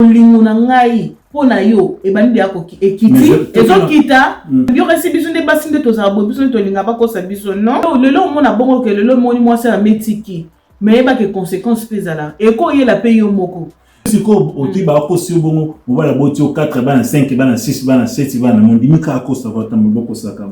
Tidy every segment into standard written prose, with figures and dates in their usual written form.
Bolingo na ngai mpo na yo ebandi deya ekiti, ezokita. Yo kasi, biso nde basi nde tozala boye, biso nde tolinga bakosa biso. Non, lelo omona bongo ke lelo omoni mwasi ya metiki, mais yebake conséquence mpe ezala ekoyela mpe yo moko. Sikoyo oti bakosi yo bongo, mobali aboti yo 4 bana, 5 bana, 6 bana, 7 bana, mondimi kaka akosaka, otambo bokosaka.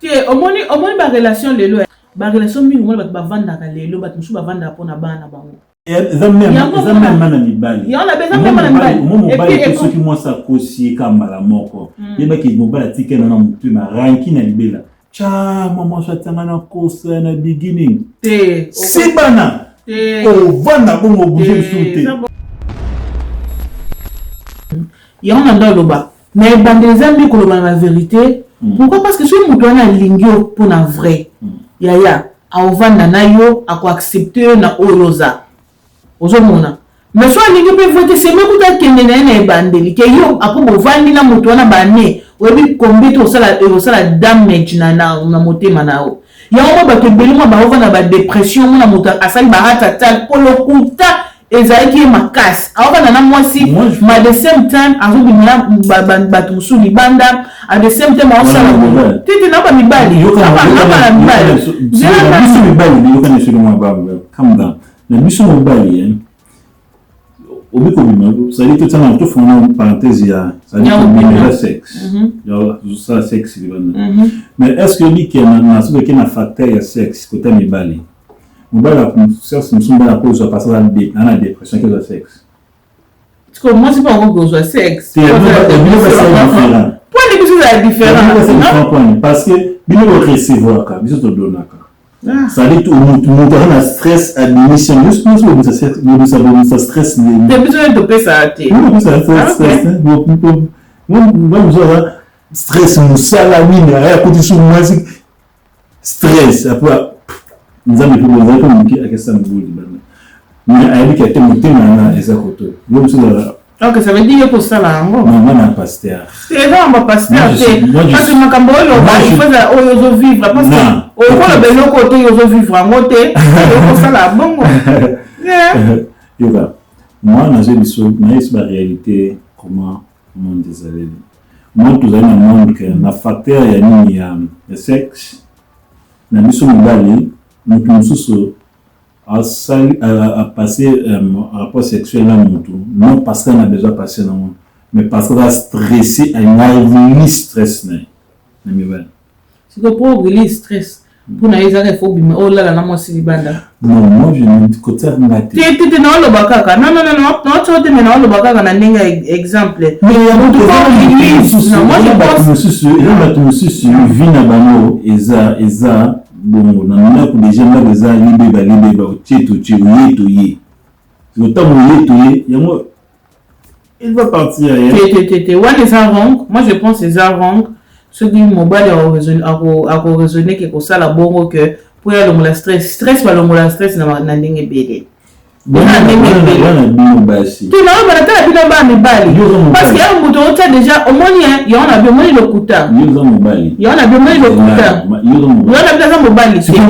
Te, omoni barelation lelo, barelation mingi, omoni bato bavandaka lelo, bato mosusu bavandaka mpona bana bango. Eza même na mibali. Yango na eza même na mibali. Omo mobali te, soki mwasi akosi ye ka mbala moko, yebaki mobali atika na motema ranki na libela. Tya mwa mwasi atianga na kosa na beginning. Te. Si bana ovanda bongo, bouge lisusu te. Yango na ndo aloba na ebandeli, eza nde koloba na bavérité. Pourquoi? Parce que soki moto wana alingi yo mpona vrai, yaya, aovanda na yo, akoaccepte yo na oyo oza, ozomona. Mais so alingi mpe vrai te, seme kuta akende na ye na ebandeli ke yo apo bovandi na moto wana bane, oyebi combien te osala damage na motema na yo. Yango mwa bato ebele mwa baovanda badépression, mona moto asali ba heart attack mpo lokuta ezalaki ye makasi. Aovanda na mwasi, ma the same time azobima na bato mosusu libanda, at the same time aosala te te na bamibali. Na mibali, biso mibali, yokana soki mwa calm down na biso mobali obi kobima, c'est-à-dire totianga, tofonga parenthèse ya, c'est-à-dire kobima eza sexe, osala sexe libanda. Mais est ce que oyebi ke na soki oke na facteur ya sexe kota mibali, mobali sexe mosusu, mobali akozwa parce que aza na dépression, akozwa sexe? Siko mwasi mpe akoki kozwa sexe. Point biso ezala différent. Parce que bino borecevoirka, biso todonaka. C'est-à-dire moto aza na stress, abimisi yango nyonso, bobimisa stress. Te, biso nde topesaka te. Stress, mosusu aza stress, mosala nini, aya akoti so mwasi, stress. Après Nzambe mpe bozali mpe moke, akesa mobulu libanda, mais ayebiki ate motema na eza koto yo mosusu ezala. Ok, ça veut dire ye kosala yango. Mama na pasteur. Te, eza na bapasteur te, parce que makambo oyo oloba, oyo ozovivre, parce que okoloba eloko te, oyo ozovivre yango te, okosala bongo. Yoka, moi nazwi biso nayebi baréalité, comment monde ezaleli. Moi tozali na monde ke na facteur ya nini, ya sexe na biso mobali, moto mosusu asali apasse rapport sexuel na motu, non parce que na besoin passe nango, mais parce que aza stressé, alinga stress na ye na mibali. Siko po release stress mpona ye ezaka ifo bima olala na mwasi libanda? Non, moi je ne kotia nga te. Te, te, te, naoloba kaka, non, non, non, naotio te, mais naoloba kaka na ndenge ya exemple. Mosusu eza bato mosusu, vie na bango eza bongo na ndako déjà, ndako eza libeba libeba, otie totie, oye toye, ntango oye toye yango, il va partir. Te, te, te, te, wana eza wrong. Moi je pense eza wrong soki mobali akoraisonne ke kosala bongo ke mpo ya longola stress. Stress, balongola stress na ndenge ebele. Wana bino basi. Te, naoyo tala bino bana mibali, parce que ya moto otia déjà, omoni yango na bi, omoni lokuta. Yo oza mobali. Yango na bi, omoni lokuta. Yango na bi, aza mobali te. Yango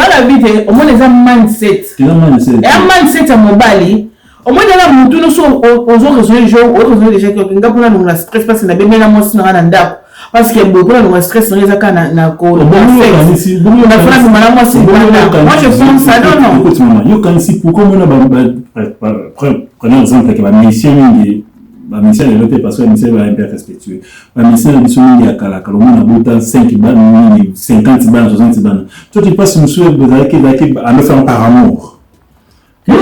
na bi te, omoni eza mindset, eya mindset ya mobali. Omoni eza motu nyonso ozo raisonner jo, oraisonne déjà ke nga mpona longola stress, parce que nabemela mwasi na nga na ndako, parce que boye mpona longola stress nanga eza kaka na nafana bima na mwasi libanda. Moi je pense ça, non, non. Écoute mama, yokanisi pourquoi omona, prenons exemple ke bamusicien mingi, bamusicien lelo te, parce que bamusicien ba un peu respectueux, bamusicien na biso mingi ya kalakala, omona bota 5 bana mingi, 50 bana, 60 bana. Toi tu passes mosusu ezalaki andosanga par amour. Eza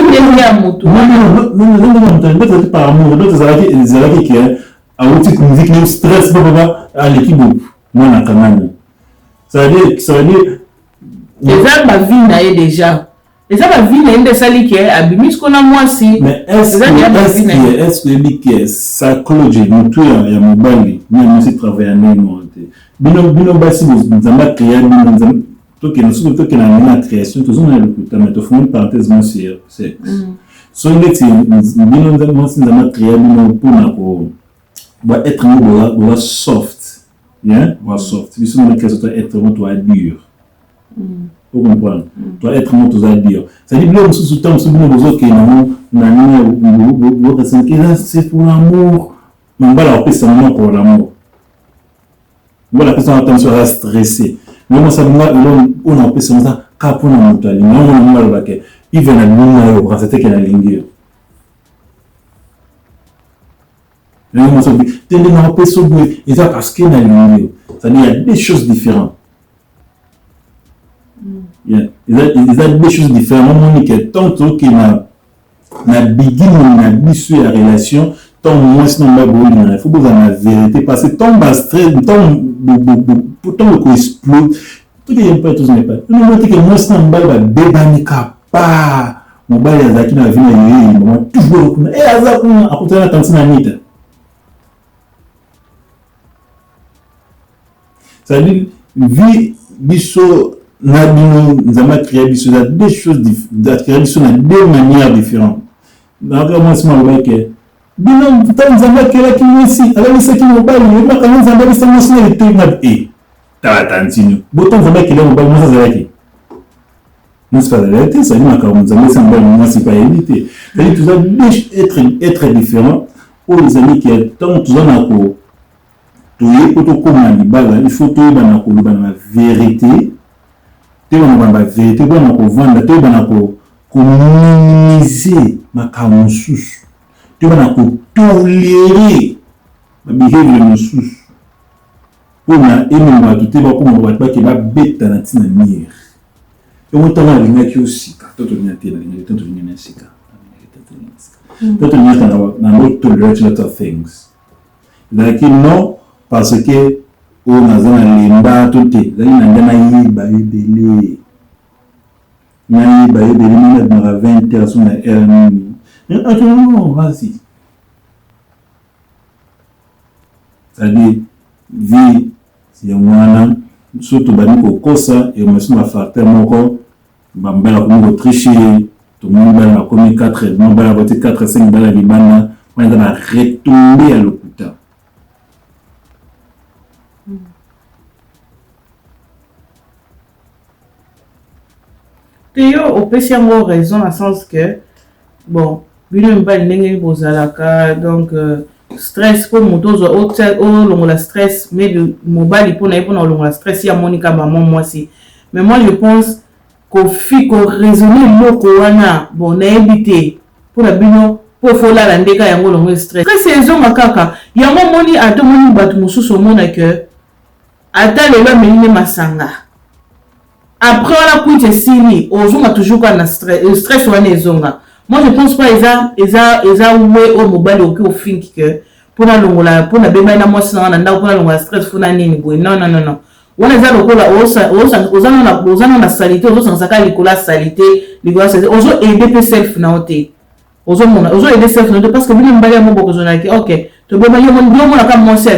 ndenge ya motu. Ezalaki par amour, donc ezalaki ke awuti musique na stress, bababa aleki bo mwana akangani, ça veut dire Eza bavie na ye déjà, eza bavie na ye nde esali ke abimisi kona mwasi. Mais est ce que oyebi ke psychology motu ya mobali na mwasi travaille ya ndenge moko te? Bino basi, Nzambe acréa bino, tokende soki tokende na ndenge ya création, tozomona lokuta, mais tofungi parenthèse mo sur sexe. Soki ndeti bino mwasi, Nzambe acréa bino mpona ko ba être mo boza soft, boza soft. Biso na création to être mo toa dur, ocomprendre? Toa être mo toza dur, c'est-à-dire biloko mosusu, ntango mosusu bino bozokende yango. na nini bokasanki eza c'est pour l'amour. Mobali akopesa moko l'amour, mobali apesa ngo ntango aza stressé, mais mwasi alinga eloko oyo nakopesa ngo eza kaka mpona moto alingi yango. Mona mobali alobake even alingi na yo, okanisa te ke nalingi yo. Yango mwasi alobi te, nde nakopesa boye eza parce que nalingi yo. C'est-à-dire, il y a des choses différentes, eza deux choses différentes. Omoni ke tant tokende na beginning na biso ya relation, ntango mwasi na mobali bolingana, il faut bozala na vérité, parce que ntango bastress, ntango koexplose, tokeye mpe tozonga epai onomoi teke mwasi na mobali babebani kapa. Mobali azalaki na vie na ye, mama toujours kuna e aza kuna, akutana na tantine Anita. C'est-à-dire, vie biso na bino, Nzambe acréa biso eza deux choses, acréa biso na deux manières différentes. Nayoka mwasi moko alobaki ke bino, ntango Nzambe akelaki mwasi, alalisaki mobali, oyebaka ngo Nzambe alisa mwasi na litoi na e tala tantine bota. Nzambe akela mobali, mwasi azalaki, mwasi mpe azalaki te. Sali makambo Nzambe esa mobali, mwasi mpe ayebi te. C'est-à-dire, toza deux être différent. Oyo ezali ke ntango toza na ko toye mpo tokóma na libala, il faut toyebana koloba na bavérité, toyebana koloba na bavérité, toyebana kovanda, toyebana kominimiser makambo mosusu, toyebana kotolérer babehavior mosusu mpona emema bato te bakóma bato bake babeta na ntina mire. Yango ntango alingaki osika to tolinga te, nalingaki te, tolinga na sika to tolingaka na tolerate lot of things. Ezalaki non parce que oyo naza na lemba to te, ezalaki na nde nayeba ebele, nayeba ebele. Mona abimaka 20 heures so na heure nini, ok, non, vas-y. C'est-à-dire, vie yango wana, so tobandi kokosa emotion, bafacteur moko, bamibali bakomi kotricher. Tomoni bana bakomi 4, mobali aboti 4, 5 bana libanda. Wana eza baretombées ya lokuta. Te, yo opesi yango raison na sens que bon, bino mibali ndenge bozalaka, donc stress mpo moto ozwa olongola stress, maybe mobali mpona ye mpona olongola stress, ye amoni ka mama mwasi. Mais moi je pense kofi koraisonner eloko wana, bon, nayebi te mpona bino mpo folala ndeka yango olongo stress, stress ezonga kaka yango. Omoni, ata omoni bato mosusu, omona ke ata lelo ameli nde masanga, après wana kwiti esili, ozonga toujours kaka na stress, stress wana ezonga. Moi je pense pas eza we oyo mobali okoki ofinki ke mpona longola, mpona bebani na mwasi nanga na ndako, mpona longola stress, funa nini boye. Non, non, non, non, wana eza lokola oza nano na saleté, ozosangisa kaka likolo ya saleté, likolo ya saleté. Ozo aider mpe self na yo te, ozomona ozo aider self na yo te, parce que bino mibali ya moboko ozonaki ok, tobebani, yo omonaka mwasi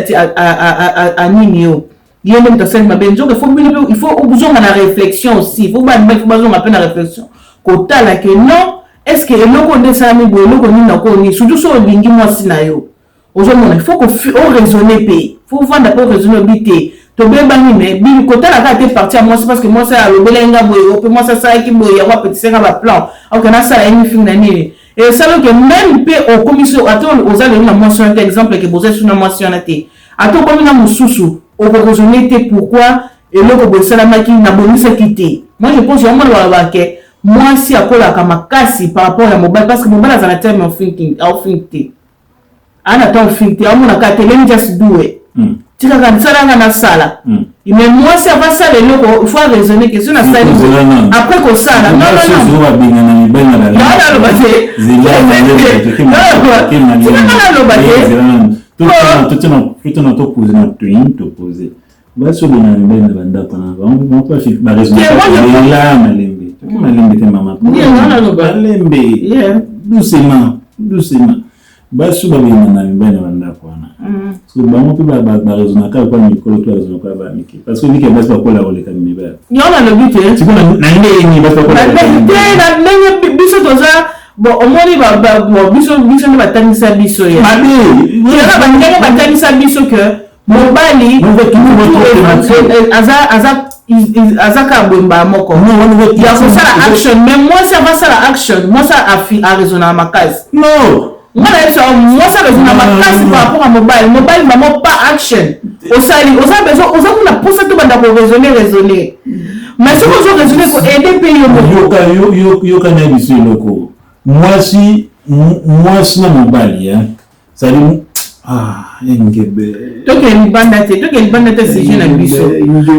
anini yo, ye nde moto asali mabe. Nzoka faut bino mpe il faut ozonga na réflexion aussi, il faut bana mibali faut bazonga mpe na réflexion, kotala ke non, est ce que eloko nde esalami boye, eloko nini nako nini, surtout so olingi mwasi na yo, ozomona il faut oraisonner mpe, faut ovanda mpe oraisonner. Obi te tobebani, mais bini kotala kaka te partie ya mwasi, parce que mwasi alobelaki nga boye, mpe mwasi asalaki boye, yango apetisaka baplan, ok, nasala ye mifingi na nini. Esala ke même mpe okomi so, ata oza lelo na mwasi wana te, exemple ke boza esu na mwasi wana te, ata okomi na mosusu, okoraisonner te pourquoi eloko boye esalamaki, nabongisaki te. Moi je pense yango mwana balobaka ke mwasi akolaka makasi par rapport ya mobali, parce que mobali aza na time of thinking, aothink te, ana temps think te, aomonaka te, let me just do it, tikaka nsalanga nasala. Mais mwasi ava asala eloko, il faut araisonner ke so nasali après kosala. Naloba te, tikaka naloba te. Totena topose na toyini topose basi oyo na mibali na bandako na bango baraisonnela malembe, toki malembe te, mama, malembe, doucement, doucement. Basi oyo babengana na mibali na bandako wana, so bango mpe baraisonnaka lokola mikolo to baraisonnaka bana mike? Parce que vike basi bakola koleka mibali. Yango nalobi te. Sikoyo na ndenge nini basi bakola? Te, na ndenge biso toza bon, omoni biso nde batangisa biso ye mabe. Ndenge batangisa biso ke mobali aza aza kaka boye mbala moko ya kosala action, mais mwasi avasala action, mwasi araisonnaka makasi. Non. Nga na yebi mwasi araisonna makasi par rapport à mobali. Mobali mamo pas action osali, oza besoin, oza kuna mposa to banda koraisonner raisonner, mais soki ozo raisonner, koaider mpe yo moko. Yoka na biso eloko, mwasi na mobali, c'est-à-dire, ah, engebe. Tokende libanda te, tokende libanda te. Sujet na biso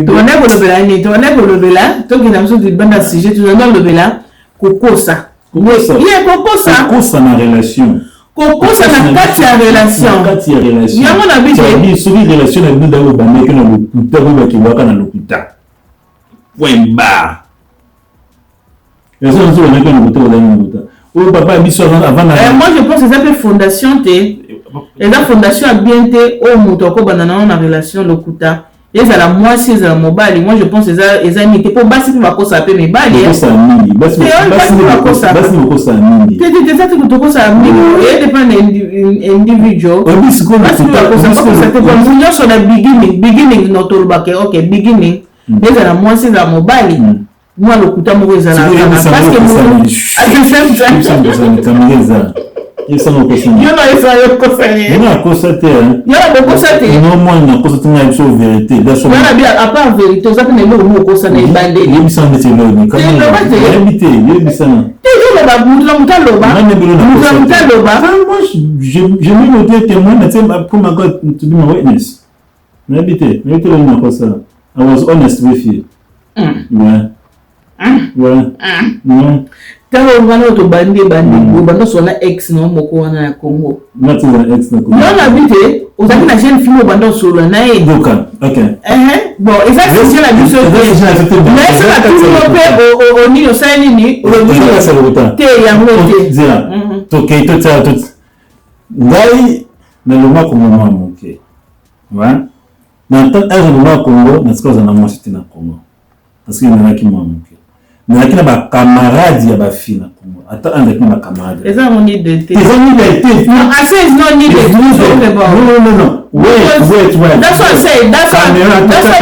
tobanda kolobela nini? Tobanda kolobela, tokende biso libanda sujet, tobanda kolobela kokosa. Ye kokosa. Kokosa na relation. Kokosa na kati ya relation. Kati ya relation. Yango na biso, soki relation na bino ndako obandaki na lokuta, oyo bakebwaka na lokuta, point barre. Relation na biso obandaki na lokuta, ozali na lokuta oyo papa biso avant na Moi, je pense eza mpe fondation te, eza fondation ya bien te oyo moto akobanda nango na relation, lokuta, ezala mwasi, ezala mobali. Moi, je pense eza nini te, mpo basi mpe bakosaka mpe mibali. Bakosaka mingi, basi bakosaka mingi. Te, te, eza te, tokosaka mingi, edépend na individual. Basi mpe bakosa te, po nyonso na beginning no tolobaka ok, beginning, ezala mwasi, ezala mobali, mwa lokuta moko ezalaka parce que yo na eza yo kosa. Nakosa te. Yo na bokosa te. Non, moi nakosa te, ngai biso vérité. Yo na bi à part vérité, oza mpe na eloko moko okosa na ebandeli. Yebisa neti eloko Loba te. Yebi te, yebisana. Te, yo loba, mutu na mutu aloba, mutu na mutu aloba. Moi, je me note témoin na tie pour my God to be my witness. Nayebi te, nayebi te eloko nakosa. I was honest with you. Ouais. Ntango wana oyo tobandi ebandi, obanda osola na ex na yo moko wana ya Congo. Natiza ex na Congo? Yo na bi te, ozalaki na jeune fille, obanda osolola na ye. Yoka, ok. Bon, eza sujet na biso te, mais soki atuni yo mpe onini, osali nini, olobi te yango te. Zela, tokei, totia tot ngai nalongwa Kongo mwa moke na ere nalongwa Kongo, natika kozala na mwasi te na Congo parce que nazalaki mwa moke, nazalaki na bacamarade ya bafille na Congo, ata azalaki na bacamarade. Eza yango needed te. Eza needed te. No, I say it's not needed to talk about. No, no, no, wait, wait, wait. That's what I say. That's why. No, that's what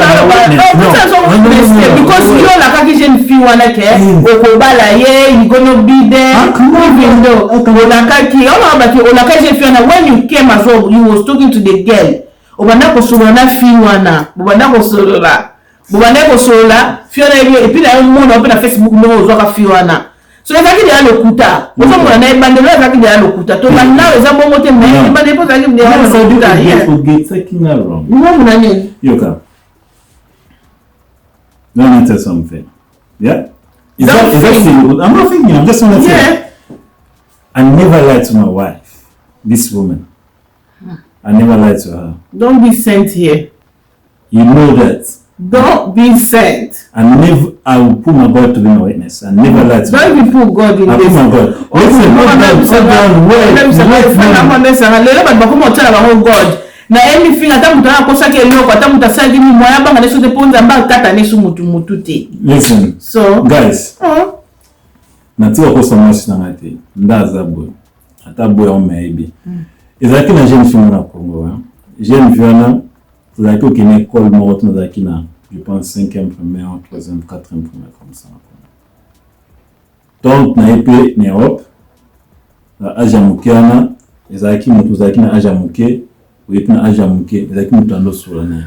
no, because yo olakaki jeune fille wana ke okobala ye, you gonna be there, even though olakaki olaka baki, olakaki jeune fille wana. When you came as well, you was talking to the girl, obanda kosolola na fille wana, bobanda kosolola, bobanda kosolola fille wana yebi, et puis na yo mona mpe na Facebook ndenge ozwaka fille wana. So ezalaki deya lokuta, ozomona na ebandelo ezalaki deya lokuta. Tobanda eza bongo te, mais ebandelo mpo ezalaki deya lokuta. Ogetisaki nga wrong. Ngomona nini? Yoka, let me tell something. Yeah, is that, is that still, I'm not thinking, I'm just wanna say, I never lied to my wife, this woman, I never lied to her. Don't be sent here. You know that. Don't be sent. I never, I will put my God to be my witness. I never lied to Don't even put God in I this. put my God. Listen, hold down, hold down, wait, wait, man. Lelo bato bakoma otiala bango God na anything. Ata moto akosaki eloko, ata moto asalaki nini, moya banga neso te, mpo Nzambe akata neso mutu mutu te. Listen, so guys, oh. Natika kosa mwasi na ngai te, nda aza boye, ata boye yango nayebi. Ezalaki na jeune fille na Congo, jeune fille wana tozalaki kokende école moko te, nazalaki na, je pense, cinquième primaire, troisième, quatrième primaire, comme ça. Donc naye mpe na Europe na age ya moke wana, ezalaki moto ozalaki na age ya moke, oye mpe na age ya moke, ezalaki moto andosola na ye.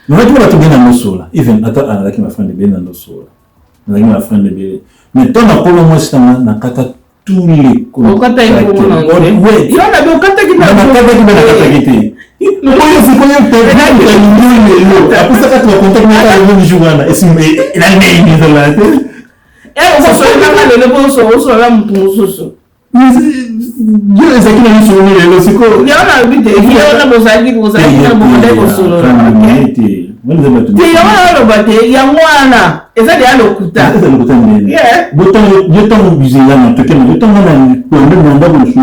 Nazalaki na bato ebele na ndosola, even ata azalaki na friend ebele na ndosola, nazalaki na bafriend ebele, mais ntango nakolo mwasi nanga, nakata tous les Okataki bongo na yo na bi okataki. Nakataki mpe nakataki te. Oyo sikoyo pe lelo apesaka to bacontact naka le jour wana elalei ezala te. Okosolelanga lelo mpo osola motu mosusu. Yo ezalaki na miso oni lelo sikoyo. Yango nalobi te, ye wana bozalaki na bokondaki kosolola te. Te, yango naloba te, yango wana eza deya lokuta. Eza lokuta ndeni? Yo ntango bizelana tokende, yo ntango na konde na ndako lisusu,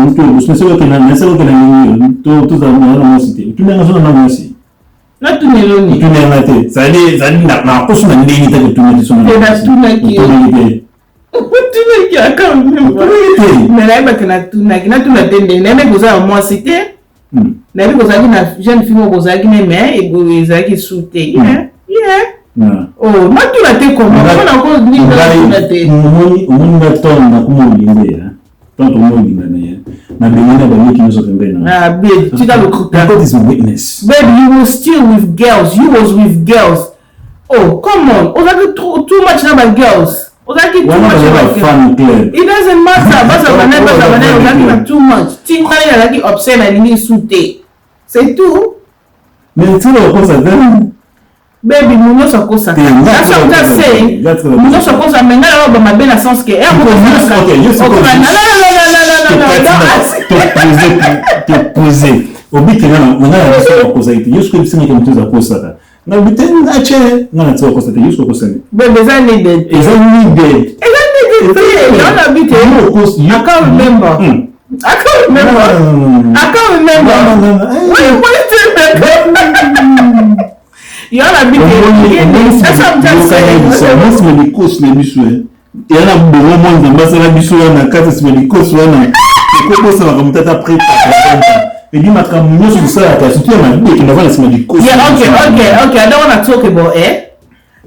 naseki okenda nini, tozala na mwasi te, otunanga so na mwasi. Natuna eloni. Otunanga te, zali nakoso na ndenge te kotuna te so. Te, natunaki yo. Te. Otunaki aka. Te. Mais nayebaki natunaki, natuna te ndenge nayebaki kozala mwasi te. Nayebi kozalaki na jeune fille moko ozalaki ne, mais ezalaki su te. Oh, natuna te comment mpona konina te. Omoni nga ntango nakoma olingo ya ntango tokoma olinga na ye, nabengani na baleki nyonso pembeni na. Ah babe, tika lokuta. God is my witness. Babe, you was still with girls. You was with girls. Oh, come on, ozalaki too much na ba girls. Ozalaki too much na ba girls. It doesn't matter, bazala nani, bazala nani, ozalaki na too much. Ti ngai nazalaki upset, nalingi lisu te, c'est tout. Mais tina okosa te. Baby, mu nyonso akosaka. That's what I'm just saying, mu nyonso akosa, mais ngai nayoba mabe na sens ke Topose obikela nga na biso akosaki te. Yo soki ebisingaki moto eza akosaka, nabi te, atie nga na tika kosa te. Yo soki okosani. Bebe, eza needed. Eza needed. Eza needed te, yango nabi te. I can't remember. I can't remember. I can't remember. Wait, wait, yango nabi te. That's what I'm just saying. Nsima likosi na biso eya na bongo mwa Nzambe asala biso wana kati. Nsima likosi wana ekobosa makambo tata après ebi makambo nyonso tosalaka, surtout ya mabe, ekenda wana nsima likosi. Yeah, okay. I don't want to talk about it,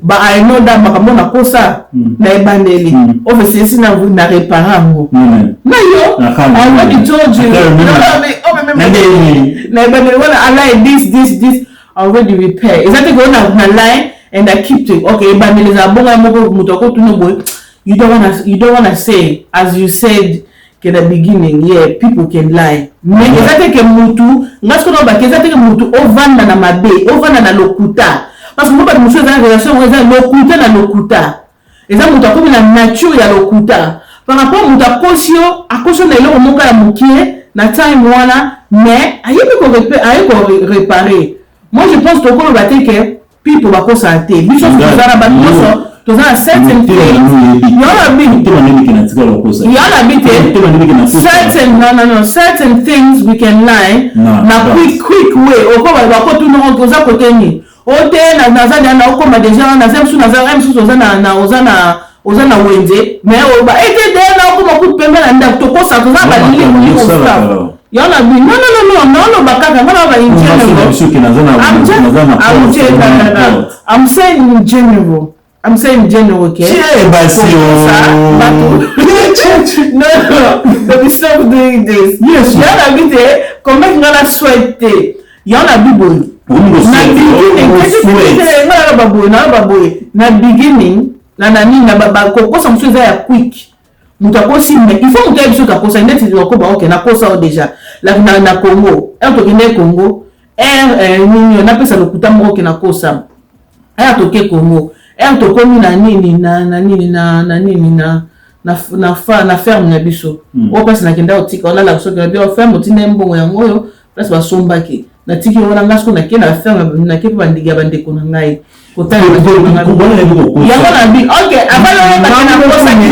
but I know that makambo nakosa na ebandeli, obviously esi na réparer yango na yo. I already told you. Na ebandeli wana I like this, this, this. I already repair. Eza te ko na line and I keep it. Okay, ebandeli eza bonga moko, moto akotuna boye. You don't wanna say, as you said ke na beginning, yeah, people can lie, mais eza te ke mutu, nga sikoyo nabaki, eza te ke mutu ovanda na mabe, ovanda na lokuta, parce que mo bato mosusu eza relation yango eza lokuta na lokuta, eza moto akomi na nature ya lokuta par rapport moto akosi yo, akosi yo na eloko moko ya mokie na time wana, mais ayebi aye koréparer. Moi, je pense tokoloba te ke people bakosala te. Biso toza na bato nyonso, toza na certain things. Yo nabi te, certain, no, no, no, certain things we can lie na quick quick way. Okoba bakotuna oza kote nini, o te naza deya, naokoma déjà, naza mosusu, naza mosusu, oza na wenze, mais oba ete deya naokoma kutu pembe na ndako. Tokosa, toza na balili. Yo na bi, non, non, non, non, naoloba kaka nga na ba in general. I'm saying in general. I'm saying in general, okay? No, but stop doing this. Yes. Yo na bi te, comment nga na sweat te. Yo na bi boye. Na beginning, nga na baboye, na baboye. Na beginning, na nini, na bakokosa mosusu eza ya quick. Moto akosi, mais il faut moto ayebi soki akosa neti wakoba. Ok, nakosa o déjà like na Congo, heure tokende Congo, heure nini, napesa lokuta moko ke nakosa. Heure toke Congo, heure tokomi na nini, na nini, na nini, na ferme na biso oyo place nakenda kotika wana, soki nabi ferme otinda ye mbongo yango oyo place basombaki, natiki wana. Nga soki nake na ferme, nake mpe bandigi ya bandeko na ngai kotala yango, nabi ok, abali oyebake nakosaki.